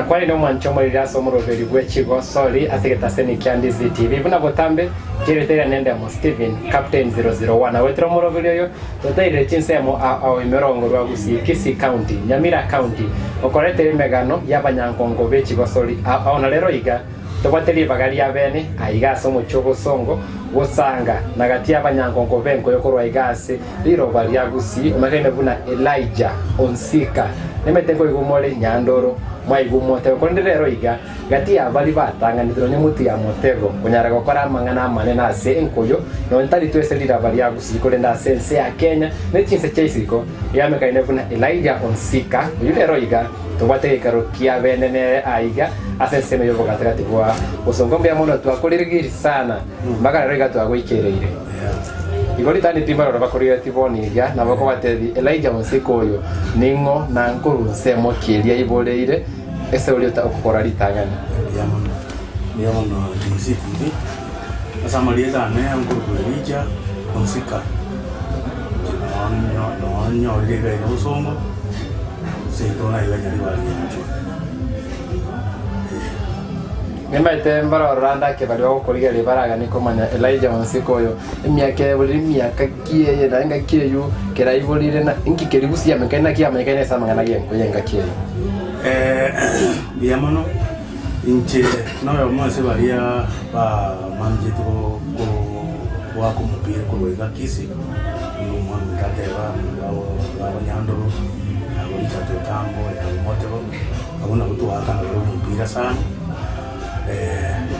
Nakwanire omwancho omoriri ase omoroberi bwe chigosori ase egetaseni kia Ndizi TV. Buna botambe, chiairete riane endemo Stephen, Captain 001. Nagoetera omoroberi oyo, totairire chinsemo ao ao ime orogongo rwa Gusii, Kisii County, Nyamira County, okoretera emegano y'abanyankongo be chigosori ao ao na rero iga, Tobwate ribaga ria bene aiga ase omochie obosongo, gosanga na gati y'abanyangongo b'enkoyo korwa aiga ase riroba ria Gusii, omanyekaine buna Elijah Onsika. Nemete nkoigwa more nyandoro, mwaigwa omotego, korende rero iga, gati ya baria batang'anete nonya motwe ya motego, konyara gokora amang'ana amanene ase enkoyo, nonya tari twese riraba ria Gusii, korende ase ense ya Kenya ne chinse chia isiko, iga amanyekaine buna Elijah Onsika, oyio rero iga Tobwate egeikaro kia bene nere aiga ase ensemo y'obogatagati bwa bosongo. Mbuya mono twakoririgirie sana mpaka rero iga twagoikereire. Igo ritani timbarora bakorigeretie bono iga, nabo kobatebia, Elijah omosike oyo ning'o, na nkorwa nsemo ki eria aiboreire ase oria okokora ritang'ani? Mbuya mono, mbuya mono DCTV, ase amarieta ane nkorokwa Elijah Onsika, inche noo nyorire iga iga bosongo. Seito naiga nyaribari nyanchwa. Nimbaete mbarorora ande ake baria bagokorigereria baraganie komanya Elijah omosike oyo, emiaka eborire emiaka ki eye na engaki eyio kera aiborire na inki keria gose yamanyekaine naki yamanyekaine ase amang'ana g'enko y'engaki eyio. Mbuya mono, inche noyomo ase baria bamanchete goaka omopira korwa iga Kisii. Buna omwana oito ateba, baba Nyandoro, yabo Richard Otambo, yabo Motego, abwo nabwo twaakana barabwo omopira sana,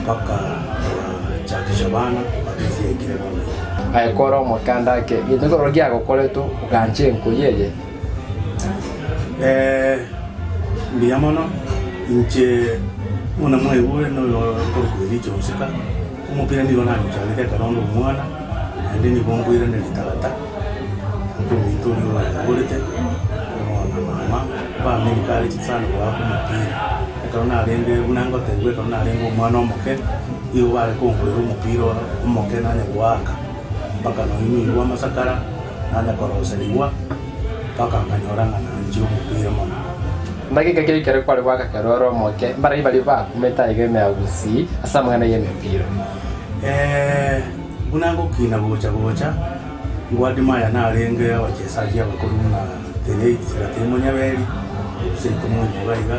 mpaka togachakisha abana mpaka ase yaikire bono iga. Aye kore omokanda ake, gento nkorora giagokoretwe oganche enkoyo eye. Mbuya mono, inche buna mwaigure noyo okorokwa Elijah Onsika. Omopira nigo nanyochagete ekero onde omwana, naende nigo nkoiraneria tata, tata ominto oria oranyiborete, bono na mama, bamenkaretie sana goaka omopira. Ekero narenge buna ngotebiwa ekero narenge omwana omoke, nigo bare kongorera omopira omoke nanye goaka, mpaka nonye nigwa amasakara, nanya koroserigwa, mpaka nkanyora ng'a nanchire omopira mono. Ndagika ki ekero kware goaka kero ore omoke, mbarai baria bakumete aiga ime ya Gusii ase amang'ana y'emepira? Buna ngokina gocha gocha, ngwadimaya narenge abachesaji abakoro buna Terei Gatei Monyaberi, seito Monyoga iga,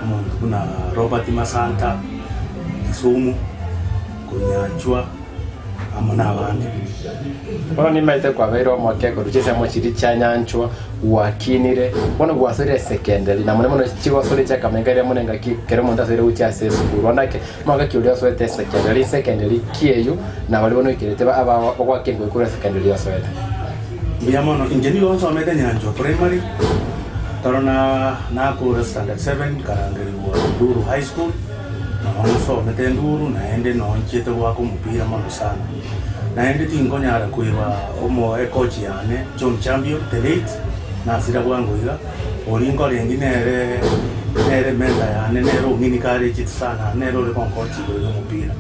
omonto buna Robert Masanta, Kisumu, Konyanchwa. amo nabande. Bono nimaete kwabeire omoke korwa chinsemo chiria chianyanchwa, gwakinire, bono gwasoire esekenderi, na mono mono chigosori chiakamenya eria mono engaki ekero omonto asoire gochia ase esukuru. Bono naki omogaka oria osoete esekenderi, nsekenderi ki eyio, na baria bono oikerete aba bagoaka engoyi korwa esekenderi osoete. Mbuya mono, inche nigo nsomete Nyanchwa Primary, ekero na nakora standard seven nkarangerigwa Nduru High School. Nao nsomete enduru, naende nao nchiete goaka omopira mono sana. Naende tinkonyara koiba omo ecoach yane John Champion the late, nasira bwango iga, oria nkorengi nere nere mentor yane nere ong'encouragete sana nere ore goncoach igoro y'omopira.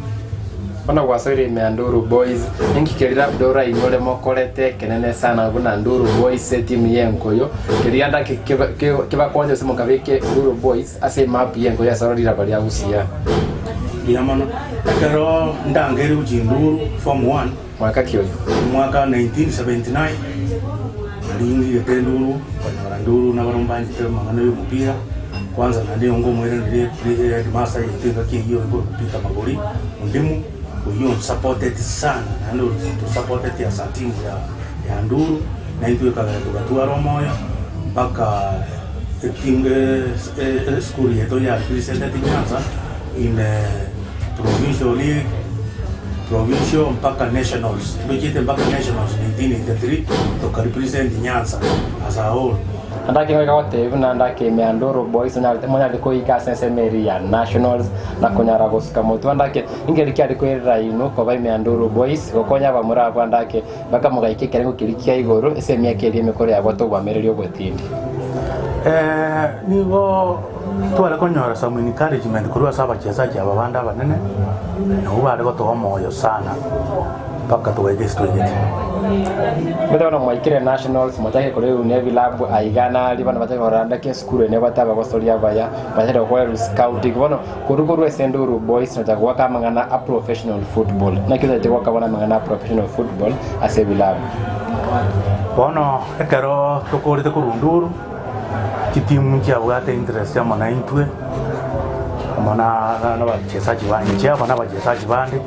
Bono gwasoire ime ya Nduru Boys, ninki keria labda orainyore mokorete ekenene sana buna Nduru Boys etimu y'enkoyo, keria ndaki kebakonye gose mokabeke Nduru Boys Ase emapu y'enko y'esoro riraba ria Usia. Mbuya mono. Ekero ndangeirwe chinduru form one. Mwaka ki oyo? Omwaka 1979 nari ngigete enduru nkanyora nduru nabarabwo mbanyete amang'ana y'omopira kwanza naende nigo nkomoiraneria headmaster yaito engaki eyio ore korokwa Peter Magori Ondimu oyio onsupporteti sana naende otosupporteti as a team ya nduru naintwe ekagera togatwara omoyo mpaka Esukuru yaito ya represented Nyanza in provincial league, provincial mpaka nationals. Ntochiete mpaka nationals 1983 toka represent Nyanza as a whole. Ndake goika gotebia buna ndake ime ya Nduru Boys onyarete monyarete koika ase ensemo eria ya nationals na konyara gosuka motwe ndake ingeri kiare koirera inwe koba ime ya Nduru Boys gokonya abamura abwo ndake Bakamogaika ekerengo keria kia igoro ase emiaka eria emekoro yabwate obwamereri obotindi. Nigo tware konyora some encouragement korwa ase abachesaji aba bande abanene, nabwo bare gotoa omoyo sana. Mpaka togaika ase twaigete. Omanyete bono mwaikire nationals, mochake korerwa nebilabu aiga na aria, bono bachake korora ndaki esukuru eye nebwate abagosori abaya, bachake gokorerwa scouting. Bono korwa korwa ase Nduru Boys nochaka goaka amang'ana a professional football. Naki otagete goaka bono amang'ana a professional football ase ebilabu? Bono ekero tokorete korwa Nduru, chitimu nchiabwate interest amo naintwe, amo na nabachesaji ba inche amo nabachesaji bande.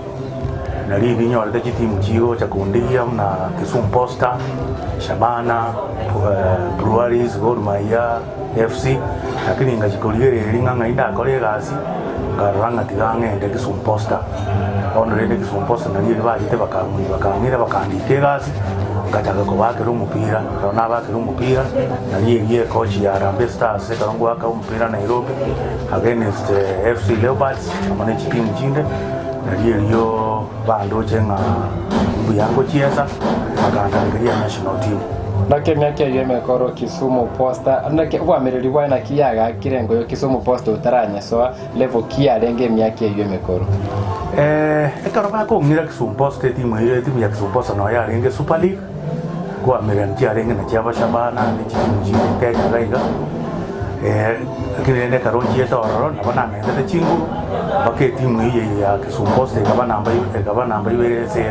Nario ebinyorete chitimu chigocha kondigia buna Kisumu Posta, Shabana, Breweries, Gor Mahia FC, lakini ngachia korigereria ng'a ng'ai ndakore egasi, nkarora ng'a tiga ng'ende Kisumu Posta. Bono rende Kisumu Posta nario erio bachete bakang'uia bakang'ira bakandika egasi, ngachaka kobakera omopira, ekero nabakera omopira, nario erio ecoach ya Harambee Stars ekero ngoaka omopira Nairobi against FC Leopards amo ne chitimu chinde. Nario erio bandoche ng'a mbuya ngochiesa, bakandangeria national team. Naki emiaka eyio emekoro Kisumu Posta, naki obwamereri bwaye naki yagakire engoyo Kisumu Posta otaranyesoa level ki yarenge emiaka eyio emekoro? Ekero bakong'ira Kisumu Posta etimu eyio etimu ya Kisumu Posta noyo yarenge Super League, nkoamererania chiarenge na chiaba Shabana ne chitimu chinde Kenya iga iga. Lakini rende ekero nchiete ororo nabo namentete chinguru mpaka etimu eyio ya Kisumu Posta ekaba namba ekaba namba ibere ase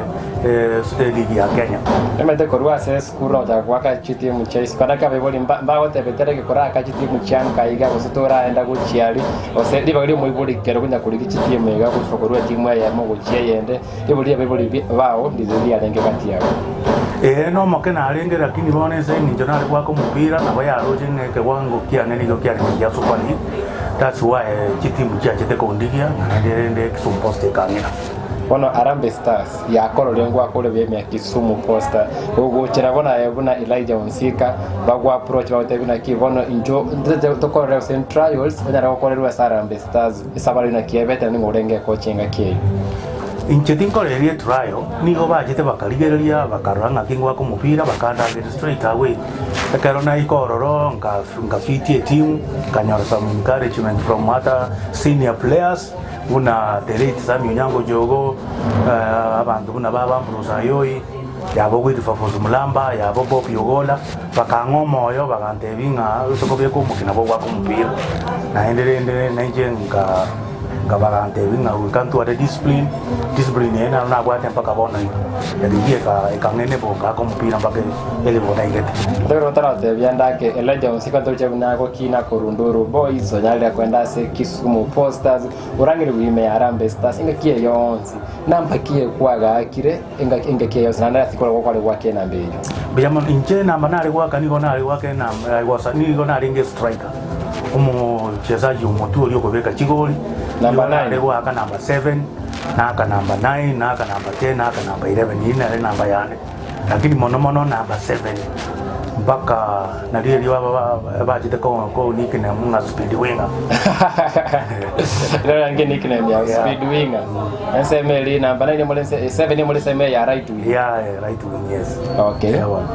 eligi ya Kenya. Emete korwa ase esukuru na gochaka goaka chitimu chia isiko. Naki abaibori mbagotebete rege koraka chitimu chia nka iga gose toraenda gochia aria gose ribaga riomoibori kero konya korigia chitimu iga gochia korwa etimu eyemo gochia eyende. Ribaga ria abaibori bao ndiri riarenge gati yabo. Ee, nomoke narenge, lakini bono ase engencho nare goaka omopira, nabo yaroche ng'a ekewango kiane nigo kiarenge gia Super League, that's why chitimu chiachete kondigia, naende rende Kisumu Posta ekang'ira. Bono Harambee Stars yakorire ngwakore buya Kisumu Posta gogochera bono aye buna Elijah Onsika bagwa approach bagotebia naki bono inchuo tokorere gose trials onyare gokorerwa ase Harambee Stars. Esabari naki ebete na ning'o orenge ekocha engaki eyio? Inche tinkoreria etrial, nigo bachete bakarigereria bakarora ng'aki ngoaka omopira bakandangeria straight away. Ekero naika ororo nkafitia etimu, nkanyora some encouragement from other senior players buna the late Sammy Onyango Jogo, abanto buna baba Ambrose Ayoi, yabo Wilberforce Mulamba, yabo Bobby Ogolla, bakang'a omoyo bagantebia ng'a ase okobeka omokia nabo ogoaka omopira. Naende rende nainche nka nkabarantebia ng'a goika ntware discipline, discipline eye naro nabwate mpaka bono iga. Rigia eka ekang'ene bo ngaaka omopira mpaka elevel naigete. Ekero otaratebia ndake Elijah Onsika ntoche buna agokina korwa Nduru Boys onyarire kwenda ase Kisumu Posters orangeriwe ime ya Harambee Stars engaki eye yonsi namba ki ekwagaakire Engaki engaki eye yonsi naende ase korokwo kware goaka enamba eyio. Mbuya mono. Inche enamba nare goaka nigo nare goaka enamba gosa nigo narenge striker omochesaji omotwe oria okobeka chigoli. Namba Nigo nare nine. goaka namba seven, naaka namba nine, naaka namba ten, naaka namba eleven, eyio nere enamba yane. Lakini mono mono namba seven mpaka nario erio aba bachete ko ko nickname ng'a speed winger. Rero yange nickname ya Yeah. speed winger. Ensemo eri namba nine more ense seven more ensemo ya right wing. Yeah, eh, right wing, yes. Okay. Yeah, bono.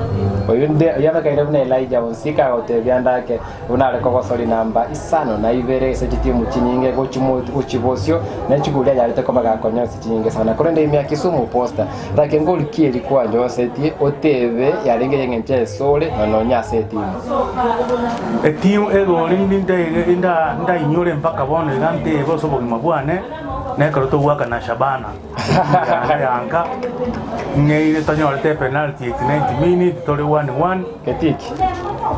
Oyo nde yabekaire buna Elijah Onsika agotebia ndake buna are kogosori namba isano na ibere ase chitimu chinyinge gochi gochi bosio ne chiguri anyarete koba gakonya ase chinyinge sana korende ime ya Kisumu Posta rake ngori ki eri kwanyosetie otebe yarenge y'eng'encho esore na nonya ase etimu. Etimu egori ninde inda ndainyore mpaka bono iga ntebe ase obogima bwane. Na ekero togoaka na Shabana, yane yanka, ng'eire tonyorete epenalty 89 minute tore 1-1 Getiki.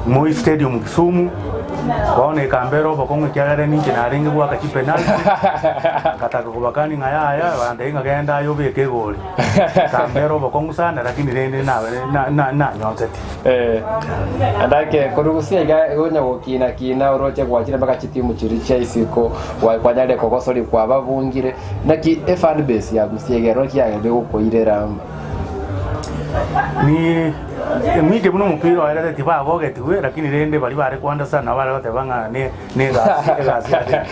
Moi Stadium Kisumu. Bono ekambera obokong'u ekiagera ninche narenge goaka chipenalty, ngataka kobakania ng'a yaya bantebia ng'a genda aye obeke egori. Ekambera obokong'u sana lakini rende nabere na- na- nanyonseti. Eh, andake korugusia iga onya gokina kina oroche gwachire mpaka chitimu chiria chia isiko gwa- kwanyarire kogosori kwababungire naki efan base ya Gusii egero naki yagenderire gokoirera Ni emwike buna omopira oerete tibagogetigwe lakini rende baria bare kwanda sana nabo bare goteba ng'a ne ne egasi egasi yarenge.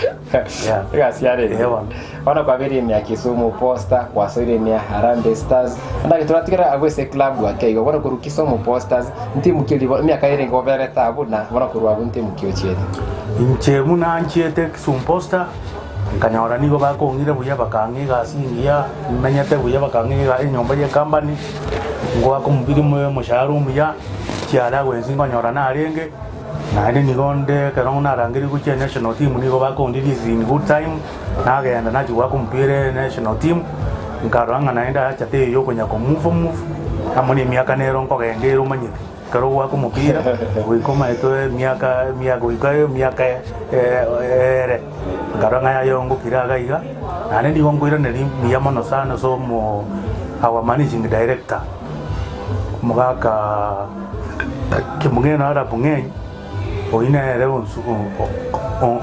Yeah. Egasi yarenge. Eh, bono. Bono kwabeire ime ya Kisumu Posta, kwasoire ime ya Harambee Stars. Andake toratigere abwo ase eclub ake igo. Bono korwa Kisumu Posters, ntimu ki ribo emiaka erenge oberete abwo na bono korwa abwo ntimu ki ochiete? Inche buna nchiete Kisumu Posta, Nkanyora nigo bakong'ira buya bakang'a egasi engiya, menyete buya bakang'a ega enyomba ya ecompany, ngoaka omobiri omo omoshahara omuya, chiallowance nkonyora narenge, naende nigo nde ekero narangerigwe gochia national team nigo bakondi release in good time, nagenda nachia goaka omopira national team, nkarora ng'a naende acha teiyo okonya ko move move, amo na emiaka nero nkogenda ere omanyete. Ekero ogoaka omopira goika omaete emiaka emiaka goika emiaka ere, nkarora ng'a yaya ongokire iga iga, naende nigo nkoiraneria mbuya mono sana ase omo our managing director, omogaka Kimung'eno Arap Ng'eny, oyio nere onsu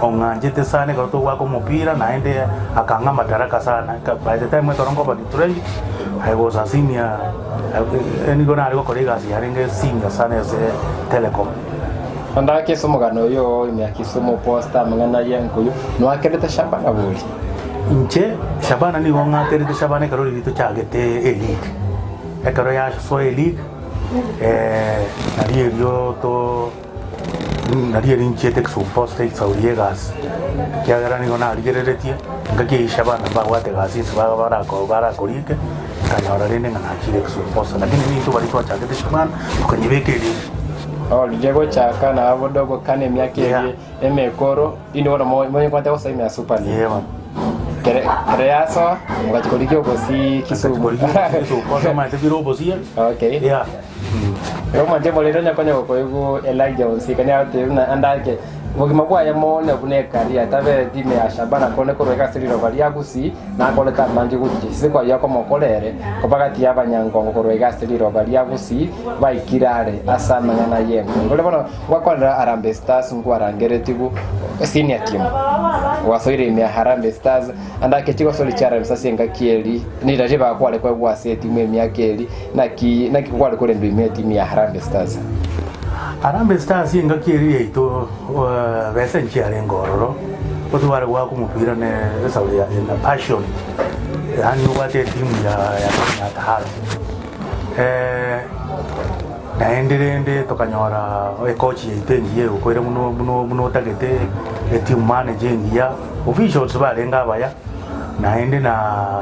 ong'anchete sana ekero togoaka omopira naende akang'a amadaraka sana, by the time ekero nkoba depressed, I was a senior nigo nare gokora egasi yarenge senior sana ase Telecom. Ondake ase omogano oyo oo ime ya Kisumu Posta amang'ana y'enkuyu nwakerete Shabana bori? Inche Shabana nigo ng'akerete Shabana ekero riria tochagete eleague, ekero yasoa eleague nario erio to nario erio nchiete Kisumu Posta esauri ya egasi, ekiagera nigo narigereretie engaki eyio Shabana mbabwate egasi ase barako barakorike, nkanyora rende ng'a nachire Kisumu Posta lakini nintwe baria twachagete Shabana tokanyebeka eleague. Origia gochaka na bodogo kane emiaka Yeah. eria emekoro inde bono mo- monyekwate gosoa ime ya Super League. Yeah, bono. Kere kere yasoa mogachi korigia obosi Kisumu. Omanyete bire obosie. Okay. Yeah. Igo mwanche morende onye konya gokoigwa Elijah Onsika nigo agotebia buna andake bogima bwaye mono buna ekaria tabereti ime ya Shabana korende korwa iga ase riroba ria Gusii nakorete amange gochia chisiko ayio akomokora ere koba gati y'abanyangongo korwa iga ase riroba ria Gusii baikire are ase amang'ana y'engo. Igo bono ngwakwanera Harambee Stars nkwarangeretigwe senior team gwasoire ime ya Harambee Stars Andake chigosori chia Harambee Stars engaki eri niraria bakware koegwa ase etimu emiaka eri naki naki kware korendwa ime etimu ya Harambee Stars. Harambee Stars engaki eri yaito besa nchiarenge ororo otware goaka omopira ne esauri ya na passion yaani obwate etimu ya ya at heart naende rende tokanyora ecoach yaito engiya egokoira buna buna buna otagete etimu manager engiya officials barenge abaya naende na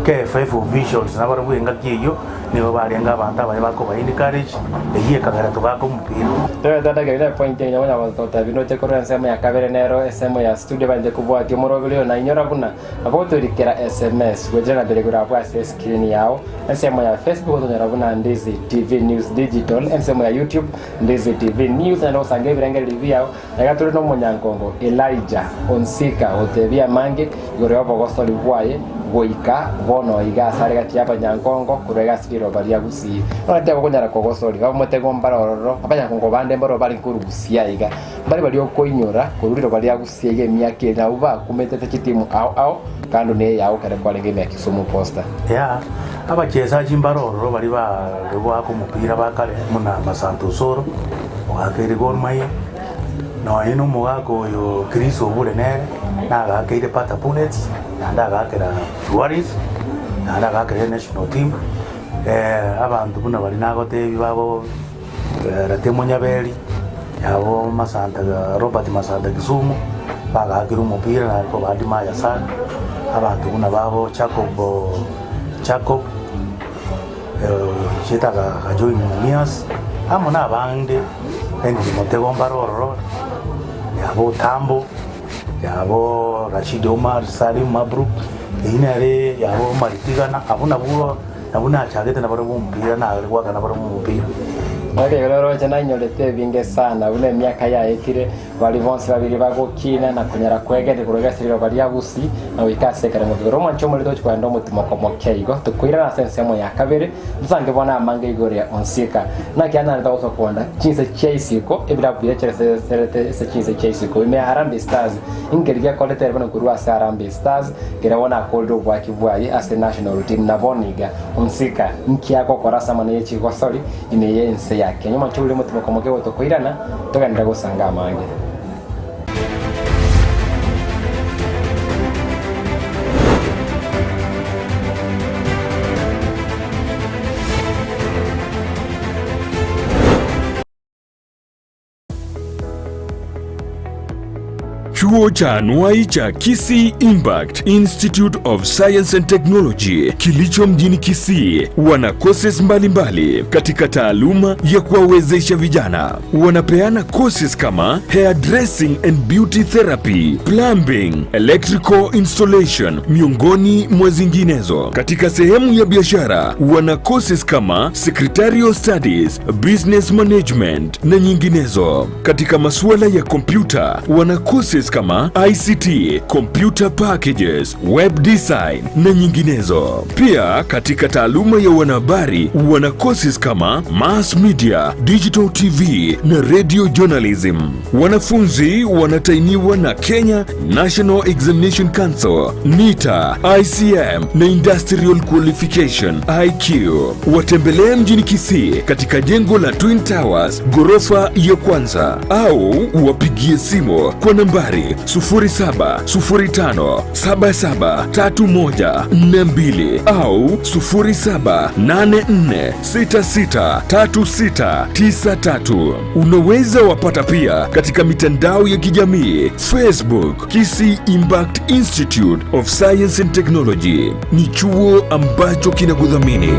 KFF officials nabarabwo engaki eyio nigo barenge abanto abaya bakoba encourage eyio ekagera togaka omopira. Toyotandakeri ne point eye konya gototebia ndoche korwa ensemo ya kabere nero esemo ya studio baanche kobwatia omoroberi oyo nainyora buna nabo gotorikera sms gochira na mbere igoro abwo ase escreen yao ensemo ya Facebook otonyora buna Ndizi TV News Digital ensemo ya YouTube Ndizi TV News naende gosanga ebirengererio biao Iga tore nomonyankongo Elijah Onsika gotebia amange igoro y'obogosori bwaye goika bono iga asare gati y'abanyankongo korwa iga ase riroba ria Gusii. Nonya tebakonyara kogosoria, bamotego mbare ororo, abanyankongo bande mbaro bare korwa Gusii aiga, mbare baria okoinyora korwa riroba ria Gusii aiga emiaka ere nabwo bakumete ase chitimu ao ao kando neye yao ekero kwarenge ime ya Kisumu Posta. Yeah, abachesachi mbare ororo baria bare goaka omopira ba kare buna Masanto Osoro, ogakeire Gor Mahia, Nonya nomogaka oyo Chris Obure nere nagakeire Pata Bullets, naende agakera Warriors, naende agakera enational team. Abanto buna baria nagotebia bago Ratemo Monyaberi, yabo Masanta Robert Masanta Kisumu, bagakire omopira naende kobadimaya sana. Abanto buna babo Jacob Jacob. Ochiete agajoin Mumias amo nabande Henry Motego mbare ororo, yabo Otambo, yabo Rashid Omar, Salim Mabruk, eyio nere yabo Omar Tigana, abwo nabwo nabwo nachagete nabarabwo omopira nare goaka nabarabwo omopira. Ekero oroche nainyorete ebinge sana buna emiaka yaetire, Baria bonsi babere bagokina na konyara kwegeria korwa ase riroba ria Gusii na goika ase ekerengo kigoro. Omwancho omorito ogochia kogenda omotimoko moke igo, tokoirana ase ensemo ya kabere, tosange bono amange igoro ya Onsika. Naki anyarete gotokonda chinse chia isiko, ebirabu biria chiareserete ase chinse chia isiko ime ya Harambee Stars, Inki gekorete ere bono korwa ase Harambee Stars, keria bono akorire oboaki bwaye ase national team na bono iga Onsika inki agokora ase amang'ana ye chigosori ime ye ense ya Kenya. Omwancho oria omotimoko moke igo tokoirana. Togenderere gosanga amange. Chuo cha anuai cha Kisii Impact Institute of Science and Technology kilicho mjini Kisii wana courses mbalimbali katika taaluma ya kuwawezesha vijana. Wanapeana courses kama hairdressing and beauty therapy, plumbing, electrical installation miongoni mwa zinginezo. Katika sehemu ya biashara wana courses kama secretarial studies, business management na nyinginezo. Katika masuala ya kompyuta wana courses kama ICT, computer packages, web design na nyinginezo. Pia katika taaluma ya wanahabari wana courses kama mass media, digital TV na radio journalism. Wanafunzi wanatainiwa na Kenya National Examination Council, NITA, ICM na Industrial Qualification IQ. Watembelee mjini Kisii katika jengo la Twin Towers ghorofa ya kwanza au wapigie simu kwa nambari 0705773142 au 0784663693. Unaweza wapata pia katika mitandao ya kijamii Facebook, Kisii Impact Institute of Science and Technology. Ni chuo ambacho kinakudhamini.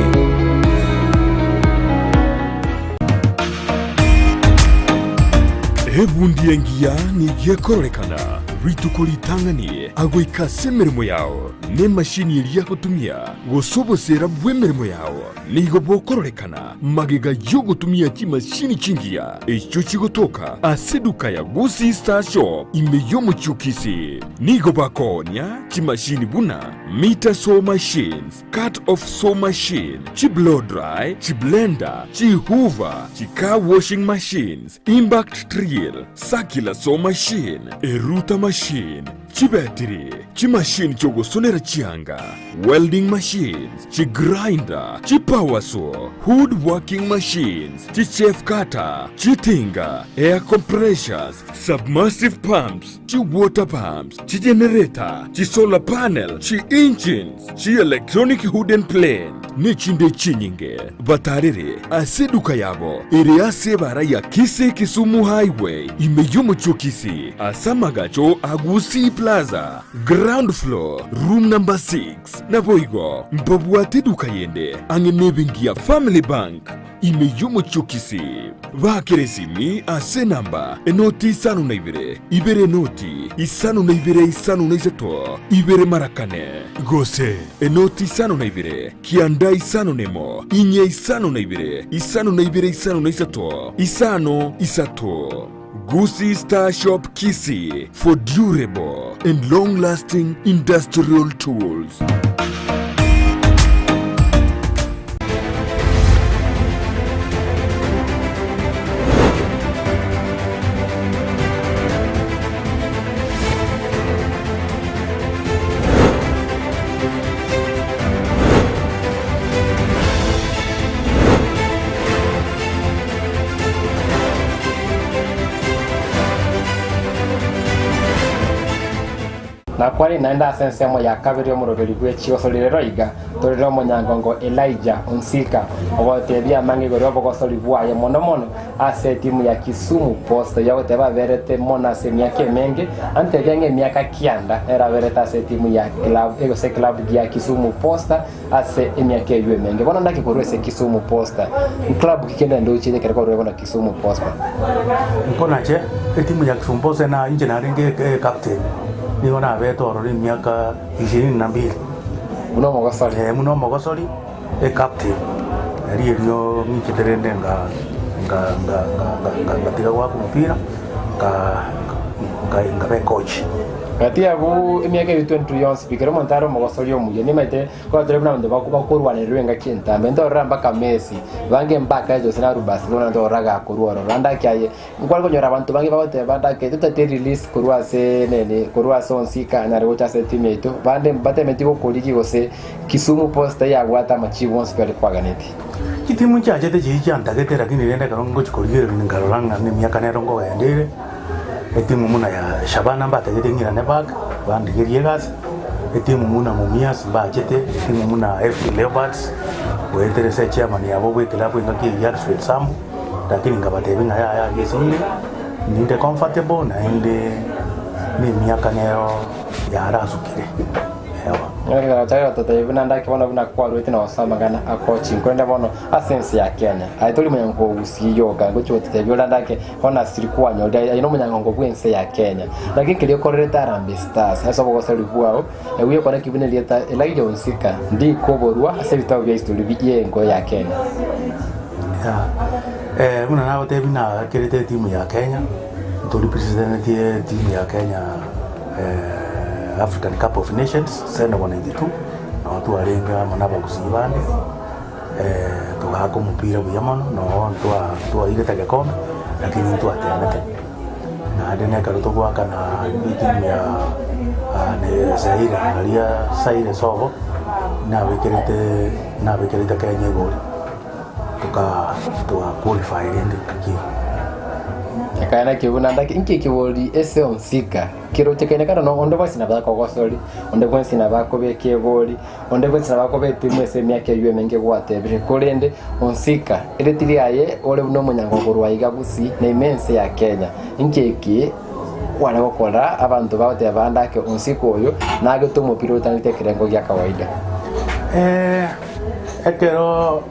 Ebundi engiya nigo ekororekana rituko ritang'ani agoika ase emeremo yao, na emashini eria agotumia gose obosera bw'emeremo yao nigo bokororekana magega y'ogotumia chimashini chingiya echio chigotoka ase eduka ya Gusii Star Shop ime y'omochie o Kisii. Nigo bakoonia chimashini buna meter saw machines, cut off saw machine, chi blow dry, chi blender, chi hoover, chi car washing machines, impact drill, circular saw machine, eruta machine, chibetiri, chimashini chi'ogosonera chianga, welding machines, chigrinder, chipower saw, wood working machines, chichaff cutter, chitinga, air compressors, submersive pumps, chiwater pumps, chigenerator, chisolar panel, chi-engines, chi-electronic wooden plane, nechinde chinyinge. Batarere ase eduka yabo ere ase ebara ya Kisii Kisumu Highway ime y'omochie o Kisii ase amagacho a Gusii Plaza, ground floor, room number 6. Naboigo mbabwate eduka yende ang'e nebenki ya Family Bank ime y'omochie o Kisii. Baakere esimi ase enamba enoti isano na ibere, ibere enoti isano na ibere isano na isato, ibere mara kane, gose enoti isano na ibere, kianda isano nemo, inye isano na ibere, isano na ibere isano na isato, isano isato. Gusii Star Shop Kisii for durable and long lasting industrial tools. Nakwari naende ase ensemo ya kabere y'omoroberi bwe chigosori rero iga, torere omonyangongo Elijah Onsika ogotebia amang'e igoro y'obogosori bwaye mono mono ase etimu ya Kisumu Posta eyio agoteba aberete mono ase emiaka emenge, antebia ng'a emiaka kianda ere aberete ase etimu ya club gose club gia Kisumu Posta ase emiaka eyio emenge. Bono naki korwa ase Kisumu Posta? Club ki kende ndoche ekero korwa bono Kisumu Posta? Nkonache etimu ya Kisumu Posta na inche narenge ecaptain, nigo nabete ororo emiaka ishirini na mbili. Buna omogosori. Eh, buna omogosori. Ecaptain, erio erio ng'ichete rende nga nga nga nga nga ngatiga goaka omopira, nga nga nkaba ecoach. Gati abwo emiaka eyio 22 yonsi pi, kera omonto are omogosori omuya, nimaete koratore buna abanto bako bakorwanererwa engaki entambe, ntorora mpaka Messi, bange mpaka gose naru Barcelona ntorora gakorwa ororo. Naende ake aye, nkware konyora abanto bange bagoteba ndake totete release korwa ase nini, korwa ase onsika anyare gocha ase etimu yaito, bande mbatemeti gokorigi gose Kisumu Posta yabwate amachibu onsi pi aria kwaganetie. Chitimu nchiachete chiria chiantagete, lakini rende ekero ngochia korigereria nkarora ng'a nemiaka nero nkogenda ere, etimu buna ya Shabana mbatagete ng'irane back, bandigerie egasi, etimu buna Mumias mbachete, etimu buna FC Leopards, goetera ase echairman yabo bwa eklabu engaki eyio Alfred Sambu, lakini nkabatebia ng'a yaya aria ase inde, ninde comfortable naende. na emiaka nero yarasukire. Ewa. Ekero chare gototebia buna ndake bono buna kwarwete na gosoma amang'ana a coaching korende bono ase ense ya Kenya aye tori omonyangongo o Gusii yoka ngochia gototebia ore ndake bono ase tiri kwanyorire aye nomonyangongo bw'ense ya Kenya naki nkeria okorerete Harambee Stars ase obogosori bwao Ebuya okore ki buna erieta Elijah Onsika ndikoborwa ase ebitabu bia history bi'engo ya Kenya. Yeah. Eh, buna nagotebi nakerete etimu ya Kenya, ntorepresentetie etimu ya Kenya eh, African Cup of Nations Senegal 92, noo twarenge amo na abagusii bande eh, togaka omopira buya mono, noo ntwa twairete egekombe lakini ntwatemete. Naende nekero togoakana etimu ya Zaire aria Zaire sobo nabekerete nabekerete Kenya egori toka toga qualify rende ki. Ekero nakio buna ndake inki ekebori ase onsika keroche kende kare no onde bwensi nabo akogosori onde bwensi nabo akobeka egori Onde bwensi nabo akoba etimu ase emiaka eyio emenge gwatebire, korende onsika ere tiri aye ore buna omonyango korwa aiga gusii na ime ense ya Kenya. Inki eki kware gokora abanto bagoteba bande ake onsika oyo nagete omopira otanete ekerengo gia kawaida? Ekero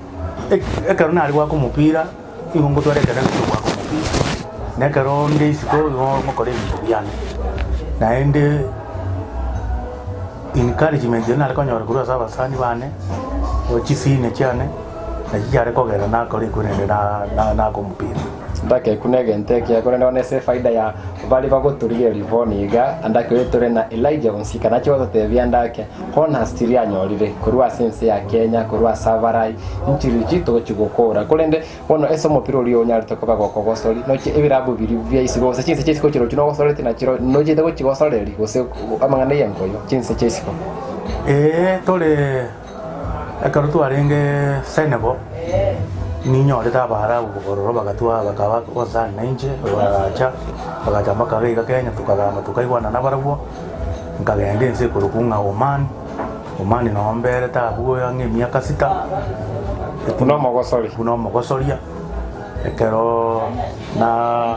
ekero nare goaka omopira nigo ngotwara ekerengo kia ogoaka omopira, na ekero nde isiko nigo ngokora ebinto biane. Naende. Encouragement eria nare konyora korwa ase abasani bane, o chisini chiane, nachi chiare kogera nakora ekwe naende na- na- naka omopira. Ndake ekuna egento ekiya korende bono ase efaida ya baria bagotorigereria bono iga, andake oyo tore na Elijah Onsika nache gototebia ndake honors chiria anyorire korwa ase ense ya Kenya, korwa ase abarai, nchirichi togochi gokora. Korende bono ase omopira oria onyarete koba gokogosori, noche ebirabu biria bia isiko gose chinse chia isiko chirochio nogosoreti nachiro nochiete gochigosoreria gose amang'ana y'enkoyo chinse chia isiko. Ee, tore ekero twarenge Senegal, ninyorete Abaarabu ororo bagatwa bakaba gosana nainche, bagacha, bagacha mpaka iga iga Kenya tokagamba tokaigwana nabarabwo, nkagenda ense ekorokwa ng'a Oman, Oman noo mberete abwo ang'e emiaka sita, Buna omogosori. buna omogosoria, ekero na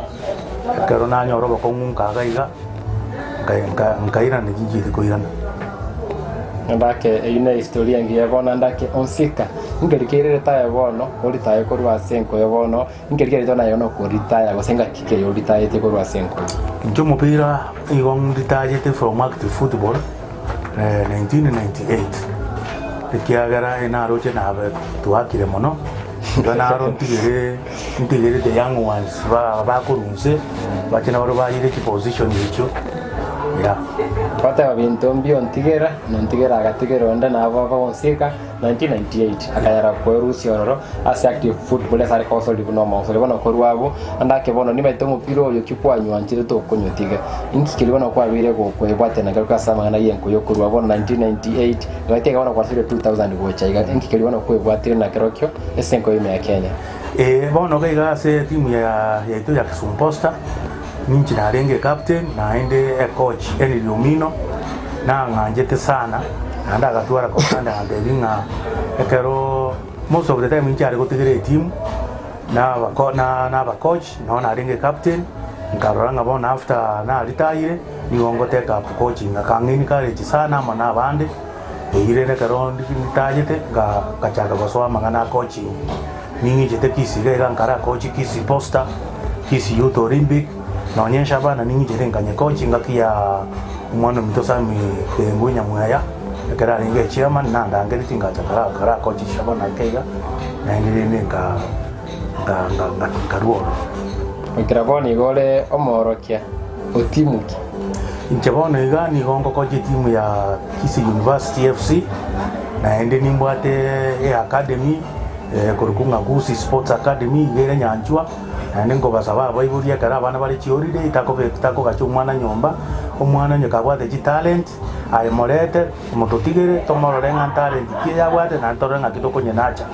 ekero nanyora obokong'u nkaga iga, nka- nka- nkairana chinchiri koirana. Ndake eyio ne historia engiya bono ndake onsika nkeri kerire taye bono oritaye korwa ase enkoyo bono nkeri kerire naye nokoritaya gose ngaki keye oritayete korwa ase enkoyo. Inche omopira nigo nditayete from active football 1998 ekiagera naroche nabe twakire mono iga naro ntigere ntigere the young ones ba bakorwa inse bache nabarobwo bayire chiposition echio yeah. Goteba binto mbio ntigera, nontigera agatigera onde nabo bagonsika 1998 akanyara kwerusia ororo ase active football ase are kogosoria buna omogosori bono korwa abwo ande ake bono nimaete omopira oyo ki kwanywanchire tokonyotiga inki keria bono kwabeire gokoebwatia nakio ase amang'ana y'enkoyo korwa bono 1998 gati iga bono kwasoire 2000 gocha iga inki keria bono kwebwatire nakerokio ase enkoyo ime ya Kenya. Ee, bono iga iga ase etimu ya yaito ya Kisumu Posta, ninche narenge ecaptain naende ecoach Henry Omino nang'anchete sana naende agatwara command agantebia ng'a ekero most of the time inche are gotigera etimu na abako na na abacoach nabo narenge ecaptain nkarora ng'a bono after naritayire nigo ngo take up coaching akang'a encourage sana amo na abande eyio rende ekero nditayete ngachaka gosoa amang'ana a coaching. Ning'ichete Kisii iga iga nkare akochi Kisii Posta, Kisii Youth Olympic, nonye Shabana ning'ichete nkanye coach engaki ya omwana ominto Sammy Kengu Nyamweya, ekero arenge echairman nandangeretie ngacha kara kara coach Shabana ake iga, naende rende nka nka nka nka nkarua ororo. Goikera bono igo ore omoorokia o timu ki? Inche bono iga nigo ngokocha etimu ya Kisii University FC, naende nimbwate eacademy. Korokwa ng'a Gusii Sports Academy iga ere nyanchwa, naende nkobasaba abaibori ekero abana bare chiholiday takobe takogacha omwana nyomba, omwana onye kabwate chitalent aye morete mototigere tomorore ng'a ntalent ki eye abwate naende torore ng'aki tokonyenacha.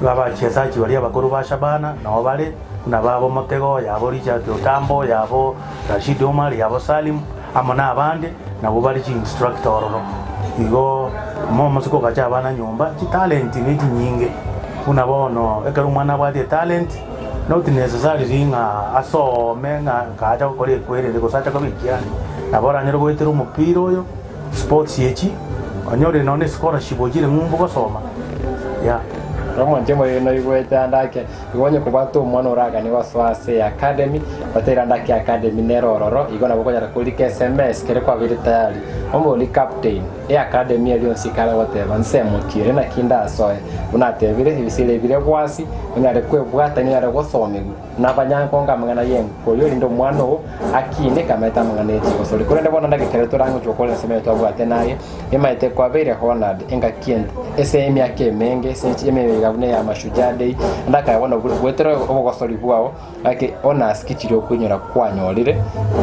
Igo abachesachi baria abakoro ba Shabana nabo bare, buna babo Motego, yabo Richard Otambo, yabo Rashid Omar, yabo Salim, amo na abande, nabwo bare chiinstructor ororo. Igo momose kogacha abana nyomba, chitalent ne chinyinge. Buna bono ekero omwana abwate etalent, not necessarily ng'a asome ng'a kacha gokora ekwerere gose acha koba ekiani. Nabo oranyare goetera omopira oyo, sports echi, onyore nonya ne scholarship ochire ng'umbu gosoma, yeah. Omonto omoyio noigwete ande ake, igo onye kobwata omwana oraganie gosoa ase eacademy, oteire ande ake academy nere ororo, igo nabo okonyara korika sms kere kwabeire tayari, omobori captain, eacademy eria onsi kare goteba nsemo ki ere naki ndasoe, buna atebire, ebisire bire gwasi, onyare kwebwatania onyare gosomigwa. Nabanyankonge amang'ana y'enkoyo, erinde omwana oo akine kamaete amang'ana ye chigosori. Korende bono ndageka eria torangochia gokora ensemo eye twabwate naye, emaete kwabeire honoured engaki ente ase emiaka emenge, ase emeyega buna eya Mashujaa Day, ndakaya bono goetera obogosori bwao, gaki honors ki chiria okoinyora kwanyorire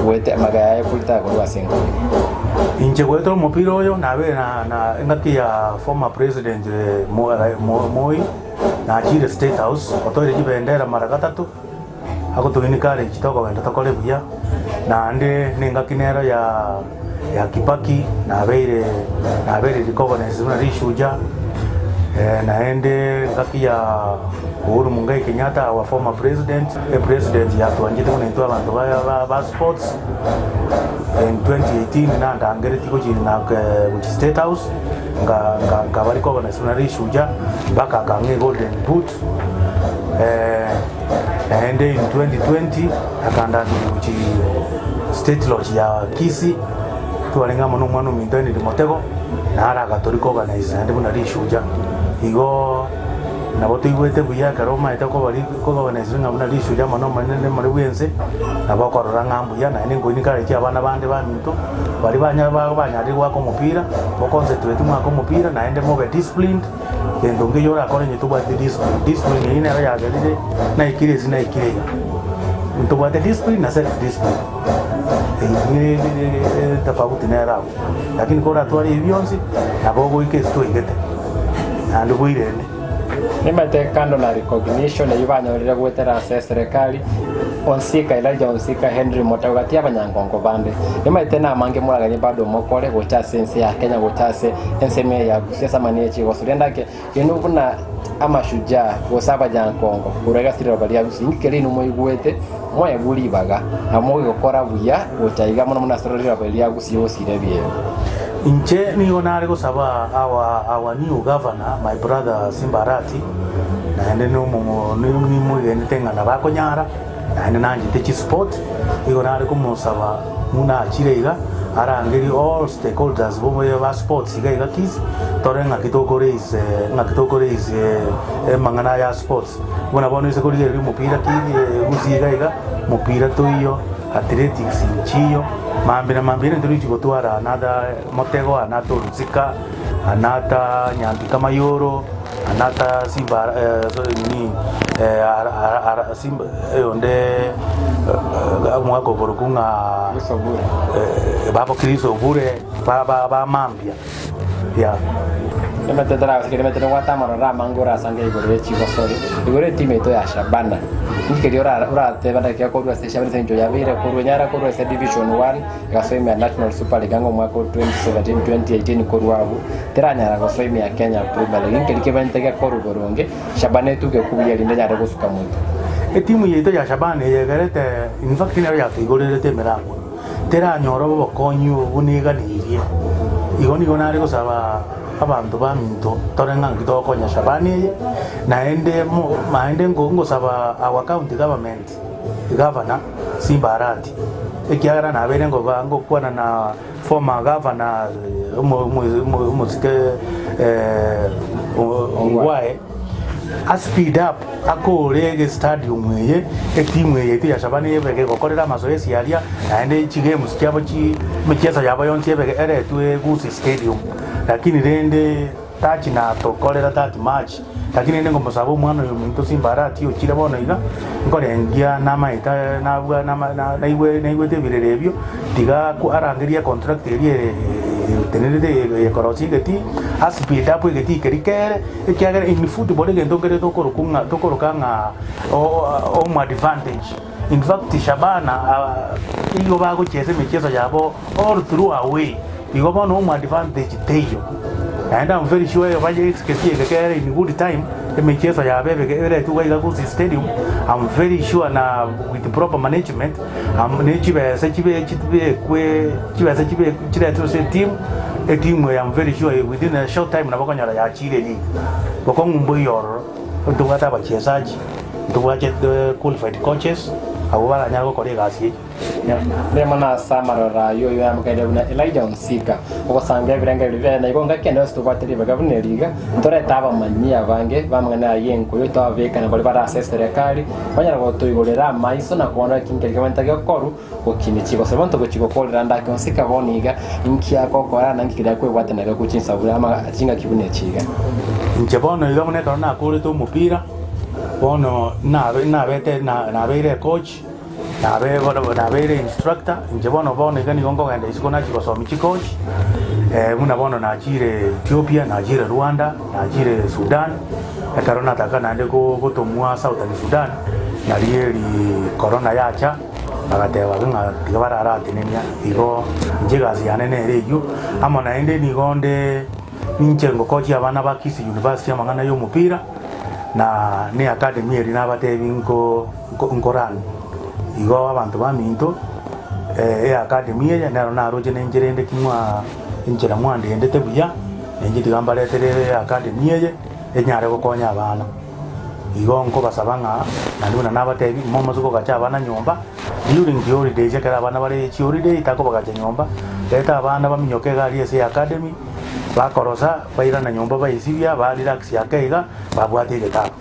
goeta amagega yaye koritaya korwa ase enkoyo. Inche goetera omopira oyo nabeire na na engaki ya former president Moi. Nachire State House otoire chibendera mara gatato, agotoinika encourage tokogenda tokore buya, naende nengaki nero ya ya Kibaki nabeire nabeire recognized buna rishujaa, naende engaki ya Uhuru Muigai Kenyatta our former president, epresident yatwanchete buna intwe abanto ba ba sports, in 2018 nandangeretie gochia na gochia State House. Nkaba recognized buna rishujaa mpaka akang'a egolden boot naende in 2020 akandangeria gochia state lodge ya Kisii twarenge amo na omwana ominto Henry Motego naro agato recognize naende buna rishujaa. Igo nabo toigwete buya ekero omanyete koba recognized ng'a buna rishujaa amo nomonene more bwense nabo okorora ng'a mbuya naende nkoencourage abana bande baminto. Baria banya banyarire goaka omopira, mo concentrate mwake omopira naende mobe disciplined, gento nkeiyo orakore onye tobwati discipline. Discipline eyio nero yagerire naikire ase naikire iga. Ntobwate discipline na self discipline, eyio tofauti nero abwo. Lakini koratware ebi bionsi, nabo ogoika ase twaigete, naende boirende. Nimanyete kando na recognition eyio banyorire goetera ase eserekari, Onsika, Elijah Onsika, Henry Motau gati y'abanyangongo bande. Nimanyete namange moraganie bado mokore gocha ase ense ya Kenya gocha ase ensemo eye ya Gusii ase amang'ana ye chigoso. Rende ake inwe buna amashujaa gose abanyangongo korwa iga ase riroba ria Gusii, inki keria inwe moigwete moegwe ribaga na mogokora buya gocha iga mono mono ase riroba eri ria Gusii gosira ebiegwa? Inche nigo nare gosaba our our new governor my brother Simba Arati naende nimwegenete ng'a nabo akonyara naende nanchete chisport igo nare komosaba buna achire iga arangerie all stakeholders bobe ba sports iga iga Kisii tore ng'aki toko raise ng'aki toko raise amang'ana aya sports buna bono ase korigereria omopira ki Gusii iga iga mopira toiyo athletics nchiyo mambia na mambia ere ntorichi gotwara another motego another orusika Anata Nyambika Mayoro, Anata Simba nini Simba oyonde omwaka okorokwa ng'a babo Chris Obure ba mambia yeah. Emete taragosika emete nobwate amaroro amange orasange igoro ye chigosori, igoro etimu yaito ya Shabana. Ninki keria oratebe ndakika korwa ase Shabana ase eng'encho yabeire korwa enyara korwa ase division one. Egasoa ime ya National Super League ang'e omwaka o 2017-2018 korwa abwo teranyara gosoa ime ya Kenya Premier League. Nkeri kebeente gekorwa boronge, Shabana etuke kubuya erinde enyare gosuka motwe. Etimu yaito ya Shabana eye egerete in fact nero yatoigorerete emerango teranyora obokonyi obo neganirie. Igo nigo nare gosaba abanto baminto tore ng'a nki togokonya Shabana eye naende mo naende ngosaba our county government Gavana Simba Arati, ekiagera nabeire ngoba ngokwana na former governor omosike Ongwae a speed up akore egestadium eye etimu eye yaito ya Shabana ebe egokorera amazoezi aria naende chigames chiabo chi emicheso yabo yonsi ebe eretwe Gusii stadium lakini rende Tachi natokorera that much, lakini rende ngomosaba omwana oyo ominto Simba Arati ochire bono iga, nkorengia namaete nabwa nama naigwe naigwete ebirero ebio, tiga arangerie econtract eria ere etenerete ekorosia egetii, a speed up egetii keria kere, ekiagera in football egento nkere tokorokwa ng'a tokoroka ng'a home advantage. In fact Shabana igo bagochesa emicheso yabo all through away, igo bono home advantage teiyo. Naende am very sure eye baye execute eke kere in good time. Emicheso yabo ebe eretwe iga iga Gusii Stadium, I'm very sure na with proper management ne chibesa chibe chibekwe chibesa chibe chiretwe ase etimu, etimu eye I'm very sure within a short time nabo okonyora yachire league. Bokong'u mboiyo ororo, ntobwate abachesaji, ntobwate qualified coaches, abwo baranyare gokora egasi eye. Remo nase amaroro ayio oyoyamokeire buna Elijah Onsika, ogosanga ebirengererio biaye, na igo ngaki ende yonsi tobwate ribaga buna eri iga, ntorete abamanyi abange b'amang'ana aya y'enkoyo twababekana baria bare ase eserekari, banyare gotoigorera amaiso na koonora ki nkeria kebanto gekoru gokinia chigoso. Bono togochia gokorera ndake Onsika bono iga, inki agokora na inki keria akwebwatania gakwa chinsa buna ama chingaki buna echi iga. Inche bono iga buna ekero nakorete omopira, bono nabe nabete nabeire ecoach. Nabeire instructor, inche bono bono iga nigo nkogenda isiko nachia gosomia chicoach, buna bono nachire Ethiopia, nachire Rwanda, nachire Sudan, ekero nataka naende gotomwa Southern Sudan, nario eri corona yacha, bagateba ng'a tiga bararatenenia, igo inche egasi yane nere eyio, amo naende nigo nde ninche ngokochia abana ba Kisii University amang'ana ya omopira, na ne academy eria nabatebi nko. Nkorane. Igo abanto baminto, eacademy eye nero naroche nenchera ende ki mwa enchera mwandendete buya, na inche tiga mbaretere eacademy eye, enyare gokonya abana. Igo nkobasaba ng'a naende buna nabatebi, momose kogacha abana nyomba, during the holidays ekero abana bare chiholiday takobagacha nyomba, reta abana baminyoke iga aria ase eacademy, bakorosa, bairana nyomba baesibia, ba relax ake iga, babwate egetabu.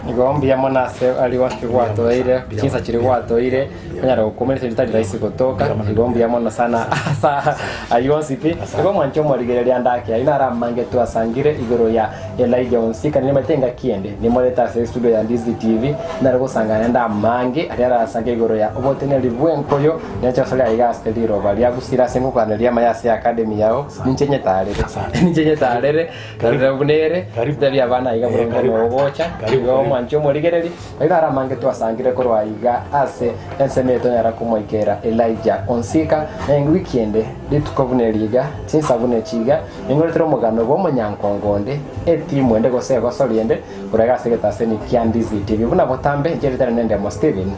Igo mbuya mono ase aria onsi gwatoire, chinsa chiria gwatoire, onyare gokumia ritari rahisi gotoka, igo mbuya mono sana asa ayio onsi pi. Igo mwanche omorigereria ande ake ayio naro amange twasangire igoro ya Elijah Onsika, nimanyete engaki ende nimorete ase estudio ya Ndizi TV, nare gosanga naende amange aria arasange igoro ya oboteneneri bw'enkoyo, neche osore aiga ase riroba ria Gusii ase ngokoraneria amaya ase academy yao, ninche nyetarere, ninche nyetarere. Tarora buna ere, tebia abana aiga boronge nogocha, igo omwanche omorigererie, aiga are amange twasangire korwa aiga ase ensemo eye tonyara komoikera Elijah Onsika, na ewiki ende, rituko buna eri iga, chinsa buna echi iga, ningoretere omogano bw'omonyankongo onde, etimu ende gose egosori ende, korwa iga ase egetaseni kia Ndizi TV. Buna botambe, inche ritari nendemo Stephen,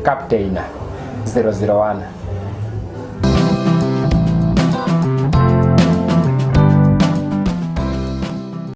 Captain 001.